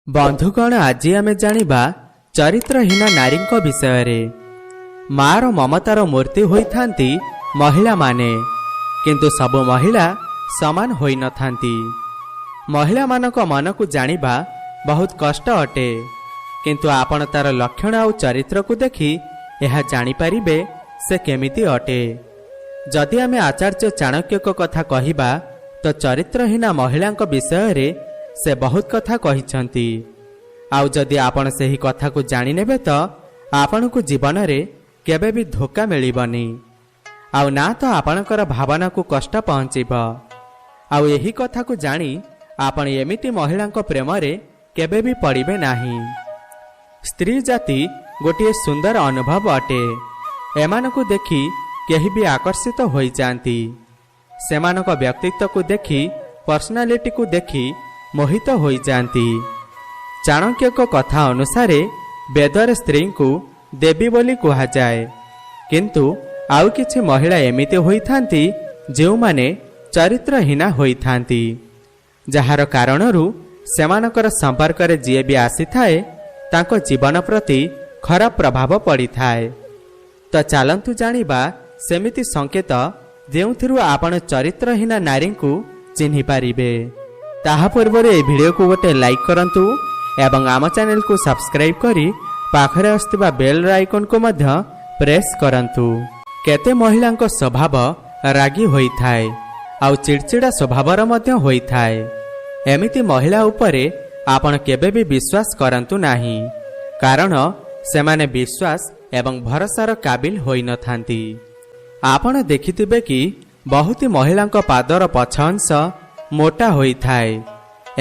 ବନ୍ଧୁଗଣ, ଆଜି ଆମେ ଜାଣିବା ଚରିତ୍ରହୀନ ନାରୀଙ୍କ ବିଷୟରେ। ମାର ମମତାର ମୂର୍ତ୍ତି ହୋଇଥାନ୍ତି ମହିଳାମାନେ, କିନ୍ତୁ ସବୁ ମହିଳା ସମାନ ହୋଇନଥାନ୍ତି। ମହିଳାମାନଙ୍କ ମନକୁ ଜାଣିବା ବହୁତ କଷ୍ଟ ଅଟେ, କିନ୍ତୁ ଆପଣ ତାର ଲକ୍ଷଣ ଆଉ ଚରିତ୍ରକୁ ଦେଖି ଏହା ଜାଣିପାରିବେ ସେ କେମିତି ଅଟେ। ଯଦି ଆମେ ଆଚାର୍ଯ୍ୟ ଚାଣକ୍ୟଙ୍କ କଥା କହିବା ତ ଚରିତ୍ରହୀନା ମହିଳାଙ୍କ ବିଷୟରେ ସେ ବହୁତ କଥା କହିଛନ୍ତି। ଆଉ ଯଦି ଆପଣ ସେହି କଥାକୁ ଜାଣିନେବେ ତ ଆପଣଙ୍କୁ ଜୀବନରେ କେବେ ବି ଧୋକା ମିଳିବନି, ଆଉ ନା ତ ଆପଣଙ୍କର ଭାବନାକୁ କଷ୍ଟ ପହଞ୍ଚିବ। ଆଉ ଏହି କଥାକୁ ଜାଣି ଆପଣ ଏମିତି ମହିଳାଙ୍କ ପ୍ରେମରେ କେବେ ବି ପଡ଼ିବେ ନାହିଁ। ସ୍ତ୍ରୀ ଜାତି ଗୋଟିଏ ସୁନ୍ଦର ଅନୁଭବ ଅଟେ। ଏମାନଙ୍କୁ ଦେଖି କେହି ବି ଆକର୍ଷିତ ହୋଇଯାଆନ୍ତି। ସେମାନଙ୍କ ବ୍ୟକ୍ତିତ୍ୱକୁ ଦେଖି, ପର୍ସନାଲିଟିକୁ ଦେଖି ମୋହିତ ହୋଇଯାଆନ୍ତି। ଚାଣକ୍ୟଙ୍କ କଥା ଅନୁସାରେ ବେଦରେ ସ୍ତ୍ରୀଙ୍କୁ ଦେବୀ ବୋଲି କୁହାଯାଏ, କିନ୍ତୁ ଆଉ କିଛି ମହିଳା ଏମିତି ହୋଇଥାନ୍ତି ଯେଉଁମାନେ ଚରିତ୍ରହୀନା ହୋଇଥାନ୍ତି, ଯାହାର କାରଣରୁ ସେମାନଙ୍କର ସମ୍ପର୍କରେ ଯିଏ ବି ଆସିଥାଏ ତାଙ୍କ ଜୀବନ ପ୍ରତି ଖରାପ ପ୍ରଭାବ ପଡ଼ିଥାଏ। ତ ଚାଲନ୍ତୁ ଜାଣିବା ସେମିତି ସଂକେତ ଯେଉଁଥିରୁ ଆପଣ ଚରିତ୍ରହୀନ ନାରୀଙ୍କୁ ଚିହ୍ନି ପାରିବେ। ତାହା ପୂର୍ବରୁ ଏହି ଭିଡ଼ିଓକୁ ଗୋଟେ ଲାଇକ୍ କରନ୍ତୁ ଏବଂ ଆମ ଚ୍ୟାନେଲକୁ ସବସ୍କ୍ରାଇବ୍ କରି ପାଖରେ ଆସୁଥିବା ବେଲ୍ର ଆଇକନ୍କୁ ମଧ୍ୟ ପ୍ରେସ୍ କରନ୍ତୁ। କେତେ ମହିଳାଙ୍କ ସ୍ୱଭାବ ରାଗି ହୋଇଥାଏ ଆଉ ଚିଡ଼ଚିଡ଼ା ସ୍ୱଭାବର ମଧ୍ୟ ହୋଇଥାଏ। ଏମିତି ମହିଳା ଉପରେ ଆପଣ କେବେ ବି ବିଶ୍ୱାସ କରନ୍ତୁ ନାହିଁ, କାରଣ ସେମାନେ ବିଶ୍ୱାସ ଏବଂ ଭରସାର କାବିଲ ହୋଇନଥାନ୍ତି। ଆପଣ ଦେଖିଥିବେ କି ବହୁତ ମହିଳାଙ୍କ ପାଦର ପଛ ଅଂଶ ମୋଟା ହୋଇଥାଏ।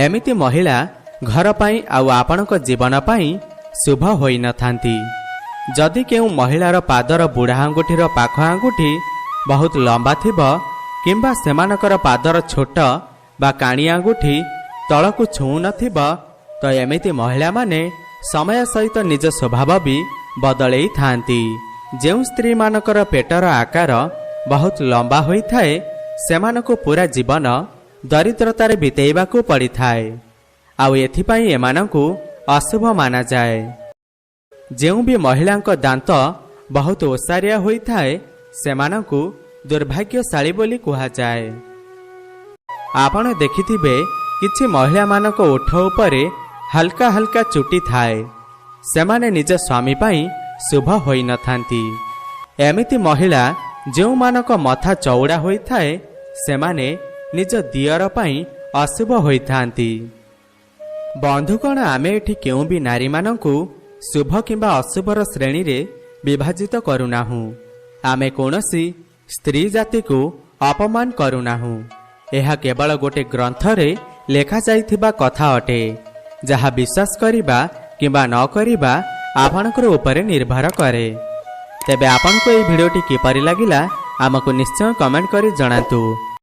ଏମିତି ମହିଳା ଘର ପାଇଁ ଆଉ ଆପଣଙ୍କ ଜୀବନ ପାଇଁ ଶୁଭ ହୋଇନଥାନ୍ତି। ଯଦି କେଉଁ ମହିଳାର ପାଦର ବୁଢ଼ା ଆଙ୍ଗୁଠିର ପାଖ ଆଙ୍ଗୁଠି ବହୁତ ଲମ୍ବା ଥିବ କିମ୍ବା ସେମାନଙ୍କର ପାଦର ଛୋଟ ବା କାଣି ଆଙ୍ଗୁଠି ତଳକୁ ଛୁଉଁ ନଥିବ, ତ ଏମିତି ମହିଳାମାନେ ସମୟ ସହିତ ନିଜ ସ୍ୱଭାବ ବି ବଦଳେଇଥାନ୍ତି। ଯେଉଁ ସ୍ତ୍ରୀମାନଙ୍କର ପେଟର ଆକାର ବହୁତ ଲମ୍ବା ହୋଇଥାଏ, ସେମାନଙ୍କୁ ପୁରା ଜୀବନ ଦରିଦ୍ରତାରେ ବିତେଇବାକୁ ପଡ଼ିଥାଏ, ଆଉ ଏଥିପାଇଁ ଏମାନଙ୍କୁ ଅଶୁଭ ମାନାଯାଏ। ଯେଉଁ ବି ମହିଳାଙ୍କ ଦାନ୍ତ ବହୁତ ଓସାରିଆ ହୋଇଥାଏ, ସେମାନଙ୍କୁ ଦୁର୍ଭାଗ୍ୟଶାଳୀ ବୋଲି କୁହାଯାଏ। ଆପଣ ଦେଖିଥିବେ କିଛି ମହିଳାମାନଙ୍କ ଓଠ ଉପରେ ହାଲକା ହାଲକା ଚୁଟି ଥାଏ। ସେମାନେ ନିଜ ସ୍ୱାମୀ ପାଇଁ ଶୁଭ ହୋଇନଥାନ୍ତି। ଏମିତି ମହିଳା ଯେଉଁମାନଙ୍କ ମଥା ଚଉଡ଼ା ହୋଇଥାଏ, ସେମାନେ ନିଜ ଦିଅର ପାଇଁ ଅଶୁଭ ହୋଇଥାନ୍ତି। ବନ୍ଧୁଗଣ, ଆମେ ଏଠି କେଉଁ ବି ନାରୀମାନଙ୍କୁ ଶୁଭ କିମ୍ବା ଅଶୁଭର ଶ୍ରେଣୀରେ ବିଭାଜିତ କରୁନାହୁଁ। ଆମେ କୌଣସି ସ୍ତ୍ରୀ ଜାତିକୁ ଅପମାନ କରୁନାହୁଁ। ଏହା କେବଳ ଗୋଟେ ଗ୍ରନ୍ଥରେ ଲେଖାଯାଇଥିବା କଥା ଅଟେ, ଯାହା ବିଶ୍ୱାସ କରିବା କିମ୍ବା ନ କରିବା ଆପଣଙ୍କର ଉପରେ ନିର୍ଭର କରେ। ତେବେ ଆପଣଙ୍କୁ ଏହି ଭିଡ଼ିଓଟି କିପରି ଲାଗିଲା, ଆମକୁ ନିଶ୍ଚୟ କମେଣ୍ଟ କରି ଜଣାନ୍ତୁ।